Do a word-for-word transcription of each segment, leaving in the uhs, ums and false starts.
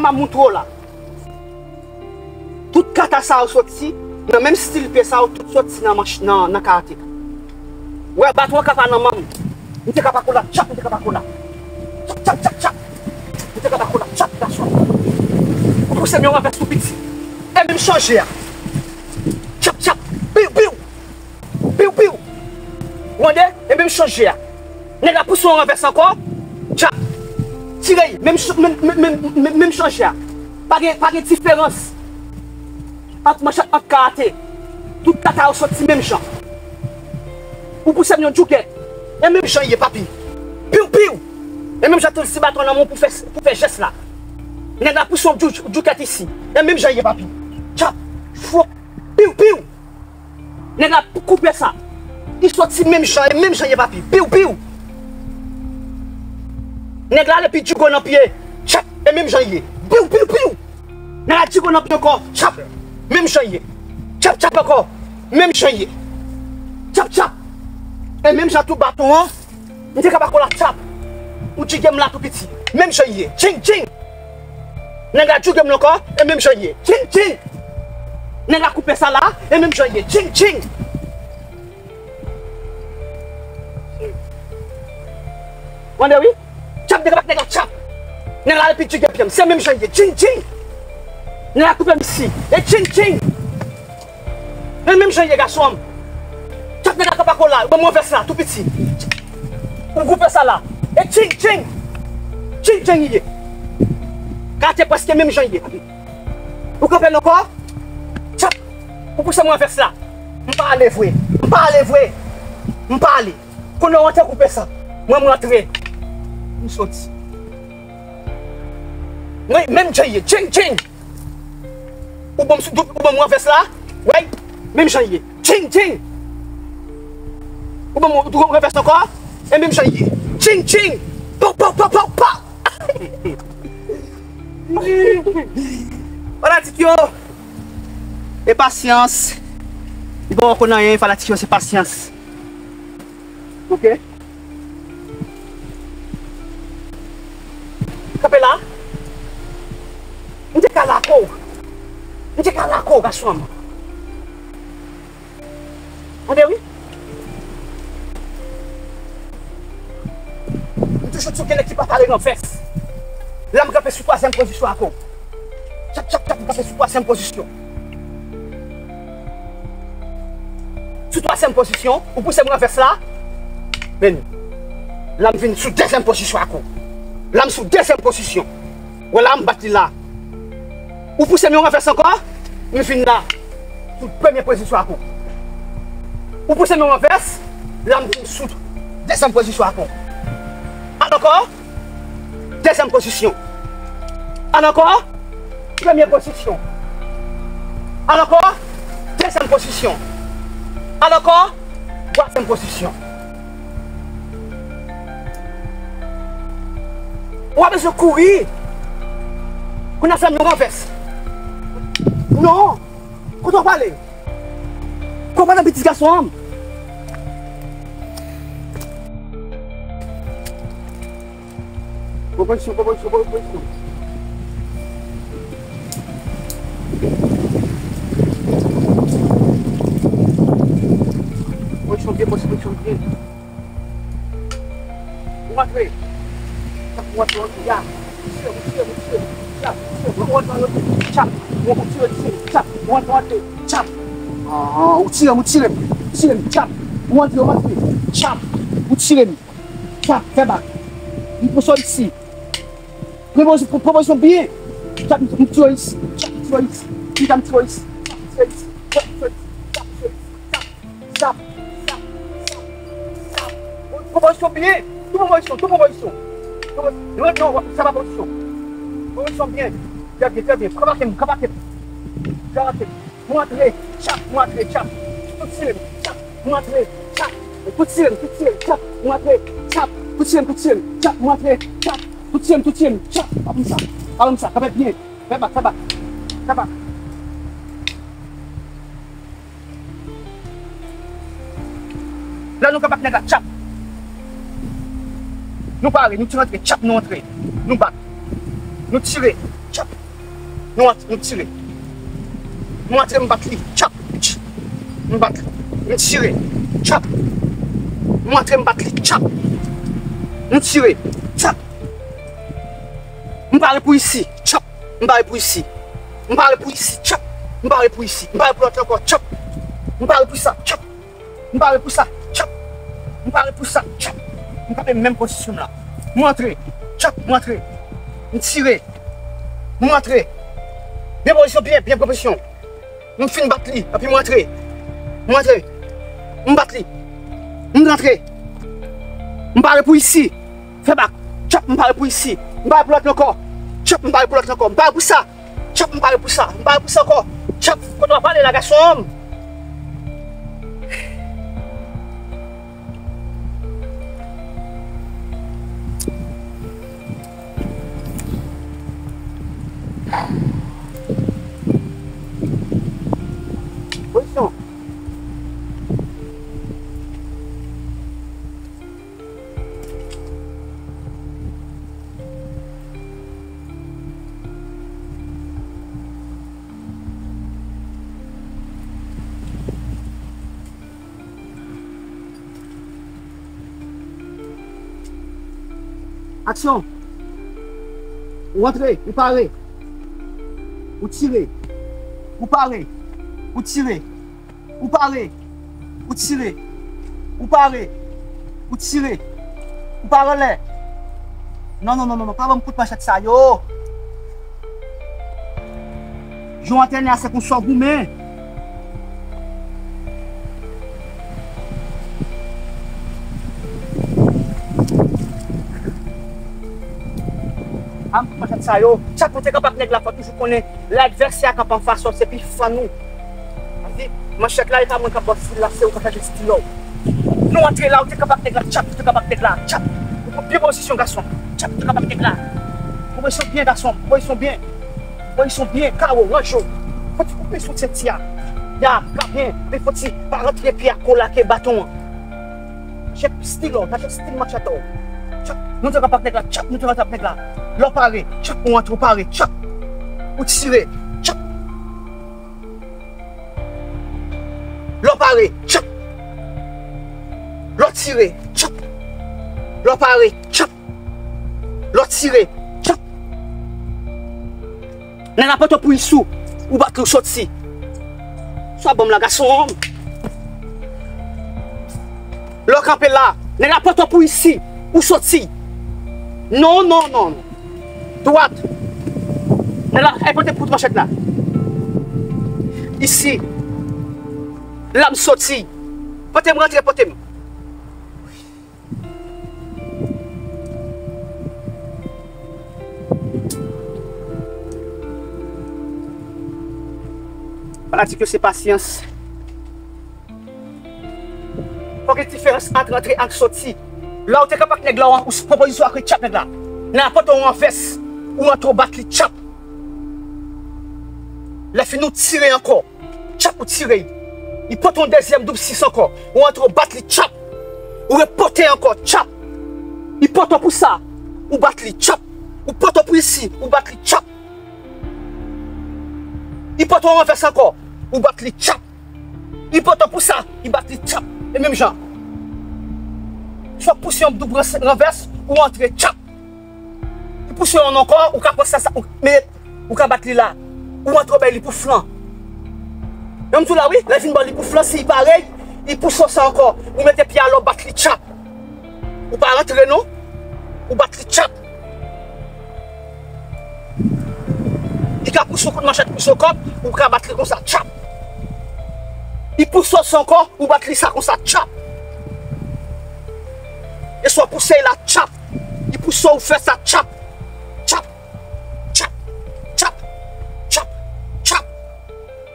ap moutre w la. Tout kata sa yo soti nan menm stil pye sa yo, tout soti nan manch, nan, nan karate. Wè, baton an ka pa nan men m. M te ka pa kola, tchap, m te ka pa kola. Tchap, tchap, tchap, tchap. M te ka pa kola, tchap, gason. Ou pouse m yon ranvès tou piti. E menm chanje a. Tchap, tchap. Piw, piw. Piw, piw. Ou tande? E menm chanje a. Nèg la pouse yon ranvès ankò. Tchap. Tire, menm ch-, menm, menm, menm, menm, menm chanje a. Pa gen, pa gen diferans ant manchèt, ant karate. Tout kata yo soti menm jan. Ou pouse m yon djoukèt. E menm jan ye, papi. Piw, piw. E menm jan tou si baton nan men w pou fè, pou fè jès la. Nèg la pouse yon djou-, djoukèt isi. E menm jan ye, papi. Tchap. Fwop. Piw, piw. Nèg la koupe sa. Li soti menm jan, e menm jan ye, papi. Piw, piw. Nèg la depi djougo nan pye. Tchap, e menm jan ye. Piw, piw, piw. Nèg la djougo nan pye ankò. Tchap, menm jan ye. Tchap, tchap ankò. Menm jan ye. Tchap, tchap. E menm jan tou baton an. M te ka pa kola tchap. Ou djouge m la tou piti. Menm jan ye. Tching, tching. Nèg la djouge m la ankò. E menm jan ye. Tching, tching. Nèg la koupe sa la. E menm jan ye. Tching, tching. Ou tande wi? Tchap, m te ka pa nèg la tchap. Nèg la depi djouge pye m. Se menm jan ye. Tching, tching. Nèg la koupe m isi. E tching, tching. Men menm jan ye gason an. Chak nèg la ka pa kola, ban m ranvès la, tou piti. Ou koupe sa la. E tching, tching. Tching, tching ye. Gade prèske menm jan ye. Ou kanpe l ankò. Chak. Ou pouse m ranvès la. M pa ale vre. M pa ale vre. M pa ale. Kounye a w antre koupe sa. Mwen m rantre. M soti. Mwen menm jan ye. Tching, tching. Ou ban m sou, ou ban m ranvès la. Wè. Menm jan ye. Tching, tching. Ou ban m ranvès ankò. E menm jan ye. Tching, tching. Pow, pow, pow, pow, pow. Fanatik yo. E pasyans. Li pa konn anyen, fanatik yo, se pasyans. Ok. Kanpe la. M te ka lako. M te ka lako, gason an. Tande wi. M toujou di w gen nèg ki pa pale nan vès. La m kanpe sou twazyèm pozisyon ak ou. Tchap, tchap, tchap, m kanpe sou twazyèm pozisyon. Sou twazyèm pozisyon, ou pouse m ranvès la. Men, la m vin sou dezyèm pozisyon ak ou. La m sou dezyèm pozisyon. Wè la, m bat li la. Ou pouse m yon ranvès ankò, m vin la. Sou premye pozisyon ak ou. Ou pouse m yon ranvès, la m vin sou dezyèm pozisyon ak ou. Al ankò. Dezyèm pozisyon. Al ankò. Premye pozisyon. Al ankò. Dezyèm pozisyon. Al ankò. Twazyèm pozisyon. Ou pa bezwen kouri. Kounye a fè m yon ranvès. Non. Kote w prale? Konprann pitit gason an. Pran pozisyon, pran pozisyon, pran pozisyon. Pozisyon byen, pozisyon byen. Ou rantre. Ou rantre, ou rantre, ya. Ou tire, ou tire, ou tire. Tchap, ou tire, ou rantre, ou rantre, tchap. Ou rantre, ou rantre, tchap. Ou rantre, ou rantre, tchap. Ou tire, ou tire, ou tire, tchap. Ou rantre, ou rantre, tchap. Ou tire m. Tchap, fè bak. M pran w isi. Pran pozisyon, pran pozisyon byen. Tchap, m tire w isi. Tchap, m tire w isi. Tchap, m tire w isi. Tchap, m tire w isi. Tchap, m tire w isi. Tchap, m tire w isi. Tchap. Tchap, tchap, tchap, tchap. Pran pozisyon byen. Tou pran pozisyon, tou pran pozisyon. Non, non, sa pa pozisyon. Pran pozisyon byen. Trè byen, trè byen. Kanpe ak m, kanpe ak m. Kanpe ak m. M rantre, tchap, m rantre, tchap. Tou tire m, tchap, m rantre, tchap. Tou tire m, tou tire m, tchap, m rantre, tchap. Tou tire m, tou tire m, tchap, m rantre, tchap. Tou tire m, tou tire m, tchap. Pa pou m sa, pa pou m sa. Kanpe byen. Fè bak, fè bak. Fè bak. Lè nou kanpe ak nèg la, tchap. Nou pare, nou tire antre, tchap, nou antre. Nou bat. Nou tire, tchap. Nou antre, nou tire. Nou antre, m bat li. Tchap. M bat li. M tire. Tchap. Nou antre, m bat li. Tchap. Nou tire. Tchap. M pare pou isi. Tchap. M pare pou isi. M pare pou isi. Tchap. M pare pou isi. M pare pou lòt la ankò. Tchap. M pare pou sa. Tchap. M pare pou sa. Tchap. M pare pou sa. Tchap. M kanpe menm pozisyon m la. M antre. Tchap. M antre. M tire. M antre. Byen pozisyon, byen, byen pran pozisyon. M fin bat li. Epi m antre. M antre. M bat li. M rantre. M pare pou isi. Fè bak. Tchap, m pare pou isi. M pare pou lòt la ankò. Tchap, m pare pou lòt la ankò. M pare pou sa. Tchap, m pare pou sa. M pare pou sa ankò. Tchap, kote w ap ale la, gason? Pozisyon. Aksyon! Ou antre, ou pare. Ou tire. Ou pare. Ou tire. Ou pare. Ou tire. Ou pare. Ou tire. Ou pare anlè. Non, non, non, non, non. Pa ban m kout manchèt sa yo. Jan w antrene a, se konsa w goumen. Ann pran chat sa yo. Chat, nou te kanpe ak nèg la, fò toujou konnen lè advèsè a kanpe anfas ou, se pi fan ou. Sa vle di, manchèt la, e pa mwen k ap ba w stil la, se ou k ap chache stil ou. Nou antre la, ou te kanpe ak nèg la, tchap, ou te kanpe ak nèg la, tchap. Ou pran byen pozisyon, gason. Tchap, ou te kanpe ak nèg la. Ou pozisyon byen, gason, ou pozisyon byen. Ou pozisyon byen, kawo, ranje w. Fò ti koupe sou senti a. Ya, ka byen, men fò ti pa rantre pye a kou lake baton an. Chèk stil ou, sa chèk stil manchèt ou. Tchap, nou te kanpe ak nèg la, tchap, nou te kanpe ak nèg la. Lè w pare, tchap, ou antre, ou pare, tchap. Ou tire, tchap. Lè w pare, tchap. Lè w tire, tchap. Lè w pare, tchap. Lè w tire, tchap. Nèg la pote w pou isi, ou bat li, ou soti. Swa ban m la, gason. Lè w kanpe la, nèg la pote w pou isi, ou soti. Non, non, non, non. Dwat. Nèg la, al pote m kout manchèt la. Isi. La m soti. Pote m rantre, pote m. Fanatik yo, se pasyans. Fò gen diferans ant rantre ak soti. Lè w te kanpe ak nèg la, ou pran pozisyon ak tchap nèg la. Nèg la pote w yon vès, ou rantre w bat li tchap. Lè fini ou tire ankò. Tchap, ou tire. Li pote yon dezyèm doub sis ankò. Ou rantre w bat li tchap. Ou repote ankò tchap. Li pote w pou sa, ou bat li tchap. Ou pote w pou isi, ou bat li tchap. Li pote w ranvès ankò, ou bat li tchap. Li pote w pou sa, li bat li tchap. E menm jan. Swa pouse yon doub ranse-, ranvès, ou antre tchap. Li pouse yon ankò, ou ka pran sa, sa, ou, men, ou ka bat li la. Ou antre bay li pou flan. Menm tou la, wi, lè vin ba li pou flan, si li parèy, li pouse w sa ankò. Ou mete pye a la, ou bat li tchap. Ou pa rantre non. Ou bat li tchap. Li ka pouse w kout manchèt, pouse w kòb, ou ka bat li konsa tchap. Li pouse w sa ankò, ou bat li sa konsa tchap. E swa pouse la tchap. Li pouse w fè sa tchap. Tchap. Tchap. Tchap. Tchap. Tchap.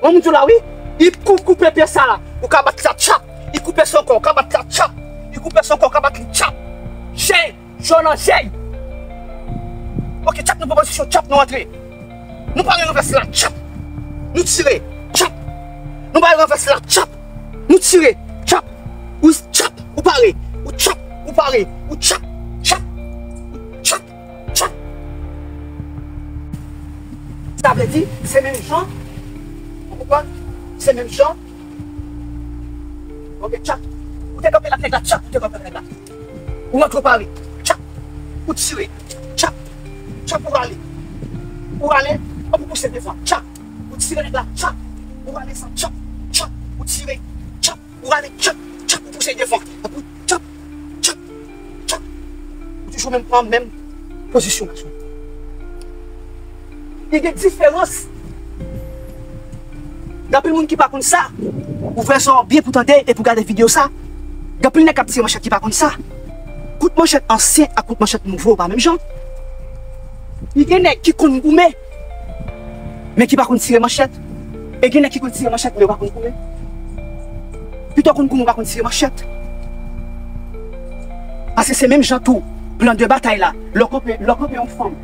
Mwen m di w la wi, li kou-, koupe pye sa la, ou ka bat sa tchap. Li koupe sa ankò, ou ka bat sa tchap. Li koupe sa ankò, ou ka bat li tchap. Jè, jò nan jè. Oke, tchap, nou pran pozisyon, tchap, nou antre. Nou pare ranvès la, tchap. Nou tire, tchap. Nou pare ranvès la, tchap. Nou tire, tchap. Ou tchap, ou pare. Ou tchap, ou pare. Ou tchap, tchap. Ou tchap. Tchap. Sa Vle di, se menm jan, ou konprann? Se menm jan. Ok, tchak. Ou te kanpe la, nèg la, tchak, ou te kanpe la, nèg la. Ou rantre, ou pare, tchak. Ou tire, tchak. Tchak, ou rale. Ou rale, ou pouse devan, tchak. Ou tire nèg la, tchak. Ou rale sa, tchak, tchak. Ou tire, tchak. Ou rale, tchak, tchak, ou pouse devan. Epi, tchak, tchak, tchak. Ou toujou menm pran menm pozisyon la. Li gen diferans. Gen anpil moun ki pa konn sa. Ouvè zò w byen pou tande e pou gade videyo sa. Gen anpil nèg k ap tire manchèt ki pa konn sa. Kout manchèt ansyen ak kout manchèt nouvo pa menm jan. Li gen nèg ki konn goumen, men ki pa konn tire manchèt. E gen nèg ki konn tire manchèt, men yo pa konn goumen. Pito w konn goumen, ou pa konn tire manchèt. Paske se menm jan tou, plan de batay la, lè w kanpe, lè w kanpe yon fanm,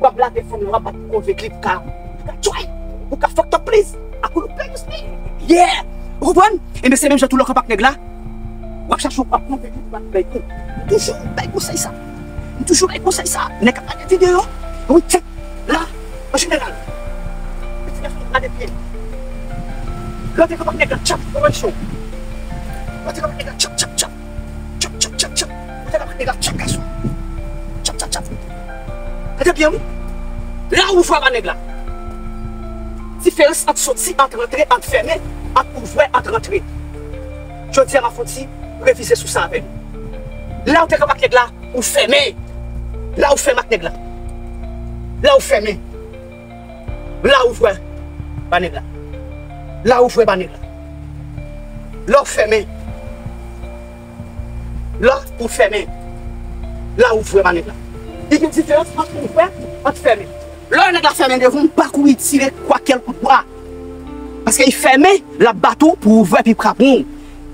w ap blate fanm nan, w ap bat pou konvenk li pou ka, pou ka tchway, pou ka fucked up please. A kou nou pè, yeah! Ou konprann? Enben, se menm jan tou lè w kanpe ak nèg la, w ap chache, w ap konvenk li pou bat bay kou. M toujou bay konsèy sa. M toujou bay konsèy sa. Nèg k ap gade videyo, wi, tchèk. La, an jeneral, pitit gason yo gade pye. Lè w te kanpe ak nèg la, tchap, ou wè cho. Lè w te kanpe ak nèg la, tchap, tchap, tchap. Tchap, tchap, tchap, tchap. Ou te kanpe ak nèg la, tchap, gason. Tchap, tchap, tchap. Tande byen, wi. La ou ouvè ba nèg la. Diferans ant soti, ant rantre, ant fèmen, ant ouvè, ant rantre. Jodi a, m ap fè yon ti revize sou sa avè nou. La ou te kanpe ak nèg la, ou fèmen. La ou fèmen ak nèg la. La ou fèmen. La ou ouvè ba nèg la. La ou ouvè ba nèg la. La ou fèmen. La ou fèmen. La ou ouvè ba nèg la. Li gen diferans ant ouvè, ant fèmen. Lè nèg la fèmen devan w, pa kouri tire kwa kèl kout bwa. Paske li fèmen, l ap bat ou pou ouvè pi pra pou ou.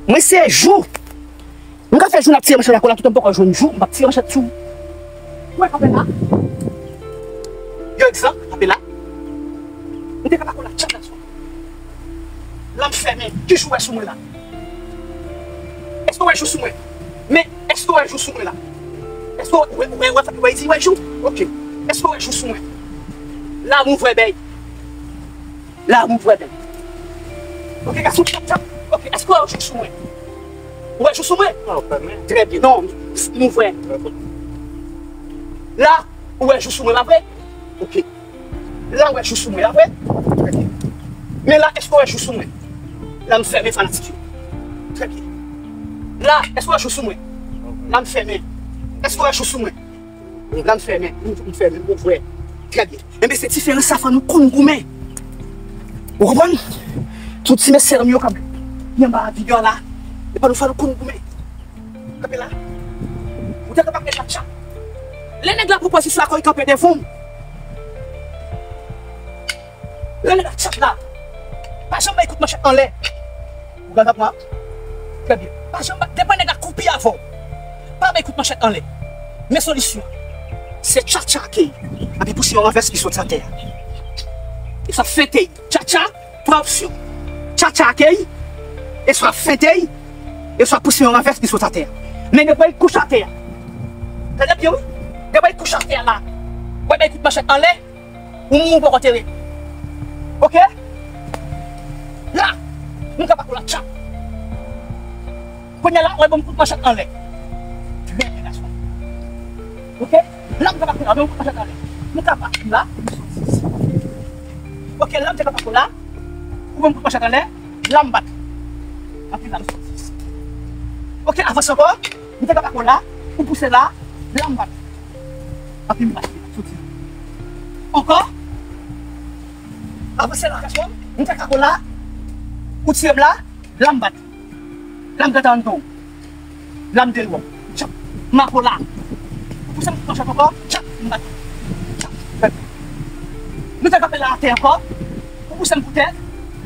Mwen se jou. M ka fè jou n ap tire manchèt la, kola toutan m poko jwenn jou, m ap tire manchèt sou ou. Ou wè kanpe la? Yon egzanp, kanpe la. M te kanpe ak kola tchak la sou. La m fèmen, ki jou w wè sou mwen la? Èske w wè jou sou mwen? Men, èske w wè jou sou mwen la? Èske w wè, wè, wè, wè, wè jou? Ok. Èske w wè jou sou mwen? La m ouvè bèy. La m ouvè bèy. Ok, gason, tchap, tchap. Ok, èske w wè jou sou mwen? Ou wè jou sou mwen? Non, fèmen. Trè byen. Non, m ouvè. La, ou wè jou sou mwen, pa vre? Ok. La, ou wè jou sou mwen, pa vre? Trè byen. Men la, èske w wè jou sou mwen? La, m fèmen, fanatik yo. Trè byen. La, èske w wè jou sou mwen? La, m fèmen. Èske w wè jou sou mwen? La m fèmen, m, m fèmen, m ouvè. Trè byen. Enben, se diferans sa, fò nou konn goumen. Ou konprann? Tout ti mesye m yo k ap gen anba videyo a la, e pa nou fò nou konn goumen. Kanpe la. Ou te kanpe ak nèg la tchap. Lè nèg la pran pozisyon ak ou, li kanpe devan w. Lè nèg la tchap la. Pa janm bay kout manchèt anlè. Ou gade mwen? Trè byen. Pa janm ba, depi nèg la koupi avè w, pa bay kout manchèt anlè. Men solisyon an. Se tchatcha ake l. Epi pouse yon ranvès ki soti atè a. E sa fente l. Tchatcha, twa opsyon. Tchatcha ake l, e swa fente l, e swa pouse yon ranvès ki soti atè a. Men depi l kouche atè a. Tande byen, wi. Depi l kouche atè a la. W ap bay kout manchèt anlè. Ou mouri, ou poko antere. Ok? La, m kanpe ak ou la, tchap. Kounye a la, ou ban m kout manchèt anlè. Trè byen, gason. Ok? La, m kanpe ak ou la, ou ban m kout manchèt anlè. M kanpe ak ou la, m soti isi. Ok, la, m te kanpe ak ou la, ou ban m kout manchèt anlè, la, m bat. Anpi la, m soti isi. Ok, avanse ankò, m te kanpe ak ou la, ou pouse la, la, m bat. Anpi m bat, soti. Ankò. Avanse la, gason. M te kanpe la. Ou tire m la. La m bat. La m gade anndan w. La m deyò. Tchap. M ak ou la. Ou pouse m kout manchèt ankò. Tchap. M bat. Tchap. Nou te kanpe la atè ankò. Ou pouse m pou tè.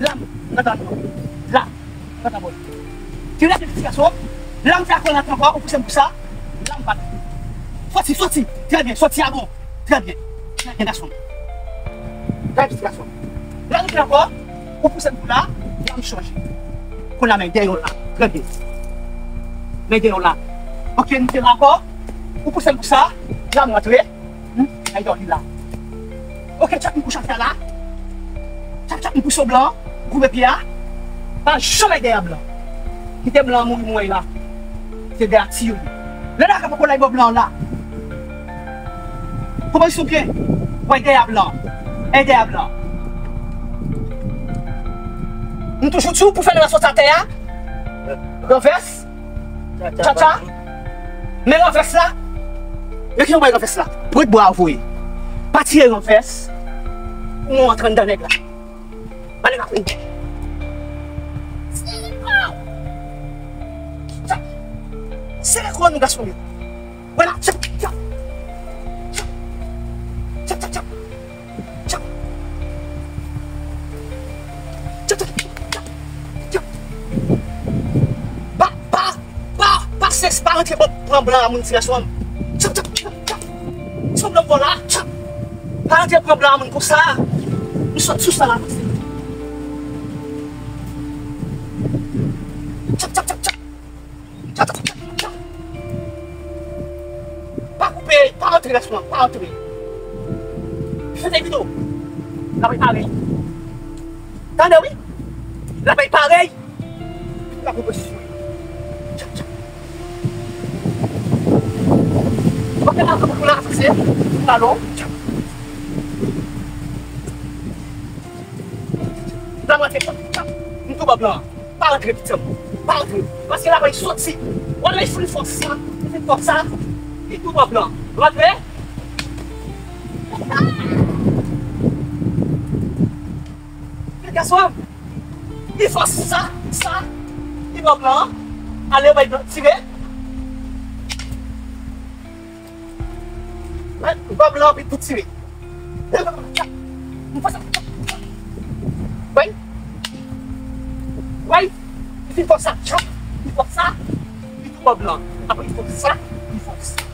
La m gade anndan w. La. Gade bò. Tire ti gason. La m fè ak ou la ankò. Ou pouse m pou sa. La m bat. Soti, soti. Trè byen. Soti a bon. Trè byen. Trè byen, gason. Trè byen, gason. La, nou fè ankò. Ou pouse m pou la. La, m chanje. Kounye a, men dèyè w la. Trè byen. Men dèyè w la. Ok, nou te la ankò. Ou pouse m pou sa. La, m rantre. Hmm? Ay, dòmi la. Ok, tchak, m kouche atè la. M pouse w blan, koupe pye a. Pa janm al dèyè blan. Kite blan an mouri mwen la. Se dèyè ti yo. Lè la ka poko lay bò blan an la. Konpozisyon byen. W al dèyè blan. Al dèyè blan. M toujou di w pou fè lè la sot atè a. Ranvès. Tcha tcha. Men ranvès la. Men ki jan w bay ranvès la? Pran bwa a voye. Pa tire ranvès. Ou antre anndan nèg la. Pale la pou. Sere kò nou gason yo. Vwala. Tcha tcha. Tcha tcha tcha. Tcha. Tcha tcha tcha. Tcha. Pa, pa, pa, pa sèks, pa rantre pran blan a moun ti gason an. Tcha tcha tcha tcha. Sanble w la. Tcha. Pa rantre pran blan a moun konsa. Nou sot sou sa la. Tcha tcha tcha tcha. Tcha tcha tcha tcha. Pa koupe, pa rantre gason an, pa rantre. Fè sa pito. L ap parèy. Tande wi. L ap parèy. L ap pran pozisyon. Tcha tcha. Ok, la, la, la, se la, non. Tcha. L ap rantre. Tcha. M tou bò blan. Pa rantre, pitit. Pa rantre. Paske l ap soti. W ap fin fè sa. Li fin fè sa. Li tou bò blan. Rantre. Gason. Li fè sa, sa. Li bò blan. Ale, bay blan. Tire. Bò blan, pi tou tire. M fè sa. Bay. Bay. Li fin fè sa. Li fè sa. Li tou bò blan. Apre li fè sa. Li fè sa.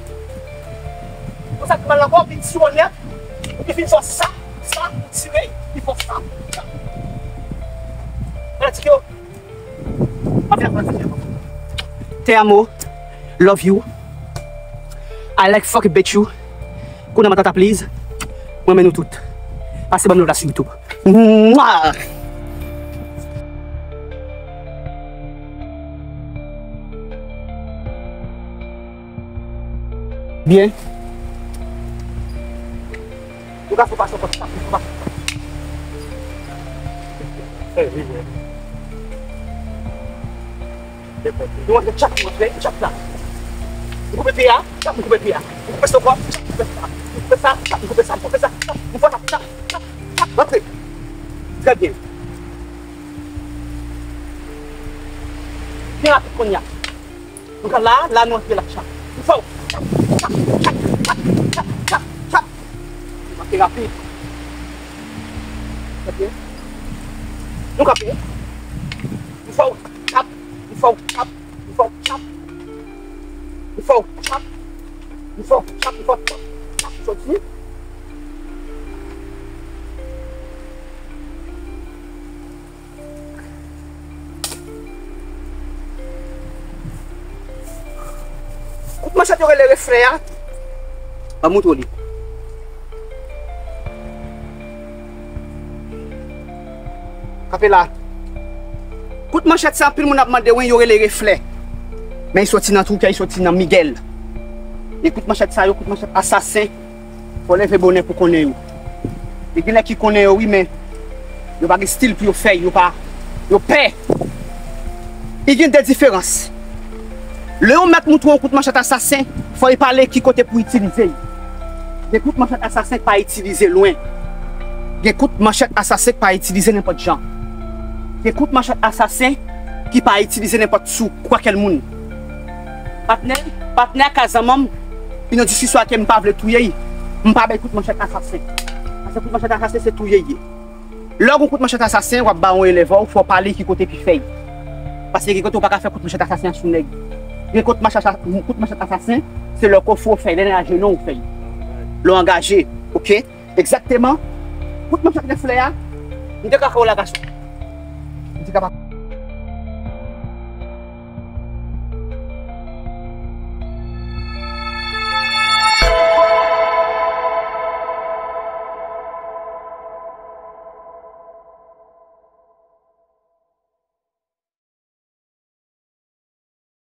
Konsa ki mal ankò, pi ti onèt. Li fin fè sa. Sa. Tire. Li fè sa. Sa. Pratik yo. Te amo, love you. I like fuck bitch you. Kuna matata please. Mwen men nou tout. Pase ban m love la sou YouTube. Mwah! Byen. Ou ka fè pase ankò, tchap, ou ka fè. Sèvi, byen. Nou antre, tchap, nou antre, tchap la. M koupe pye a, tchap, m koupe pye a. M koupe sa ankò, tchap, m koupe sa. M koupe sa, tchap, m koupe sa, m koupe sa, tchap. M fè tchap, tchap, tchap, tchap, rantre. Trè byen. Byen rapid kounye a. Nou ka la, la nou antre la, tchap. M fè w tchap, tchap, tchap, tchap, tchap, tchap, tchap. Nou kanpe rapid. Tande? Nou kanpe. M fè w tchap, m fè w tchap, m fè w tchap. M fè w tchap, m fè w tchap, m fè w tchap, tchap, m soti. Kout manchèt yo rele reflè a. Ban m montre w li. Kanpe la. Kout manchèt sa, anpil moun ap mande, wi, yo rele reflè. Men li soti nan twouke, li soti nan migèl. E kout manchèt sa yo, kout manchèt asasen. Fò w leve bonè pou konnen yo. E gen nèg ki konnen yo, wi, men yo pa gen stil pou yo fè, yo pa, yo pè. E gen de diferans. Lè yon mèt moutre w yon kout manchèt asasen, fò li pale ki kote pou itilize l. Gen kout manchèt asasen k pa itilize lwen. Gen kout manchèt asasen k pa itilize nenpòt jan. Gen kout manchèt asasen ki pa itilize nenpòt sou kwakèl moun. Patnè, patnè a ka zanmanm, Yon diskisyon ke m pa vle touye l, m pa bay kout manchèt asasen. Paske kout manchèt asasen se touye l ye. Lè w gon kout manchèt asasen, w ap ba yon elèv ou, fò w pale ki kote pou fè l. Paske gen kote w pa ka fè kout manchèt asasen an sou nèg. Gen kout manchèt asa-, kout manchèt asasen, se lè w fè w fè l, lè nan ajenou w fè l. Lè w angaje, oke? Egzakteman. Kout manchèt reflè a, m te ka fè w la gason. M te ka pa